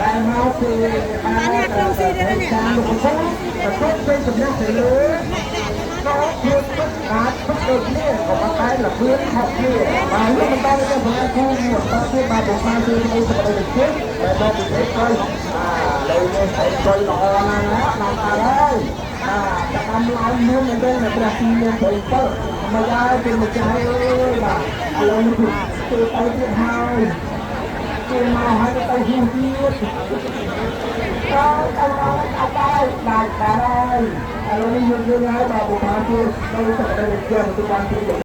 តែមកពី បានអ្នកក្នុងស៊ីទៀតនេះ តាមលោកពូប្រកបជាសំណាក់ទៅលើក៏ជាពិតអាចពិតដូចគ្នាក៏ប៉ុន្តែលឿនខុសគ្នាបាទនេះបន្តទៅសម្រាប់គូបន្តទៀតបាទពុំបានជួយនៅសម្រាប់ជាតិតែដល់ពិសេសក៏បាទលើនេះឯងកុយល្អណាស់ណាដល់អើយបាទតាមឡើងមានមែនទេនៅព្រះទីមាន7មកហើយពីម្ចាស់អើយបាទឥឡូវនេះគឺទៅទៀតហើយគេមកហើយទៅហ៊ូទៀត ទៅទៅទៅទៅដាច់ដាច់ហើយឥឡូវនេះយើងយើងហើយបាទបុផាជួយទៅសក្តិវិទ្យាទទួលបានពី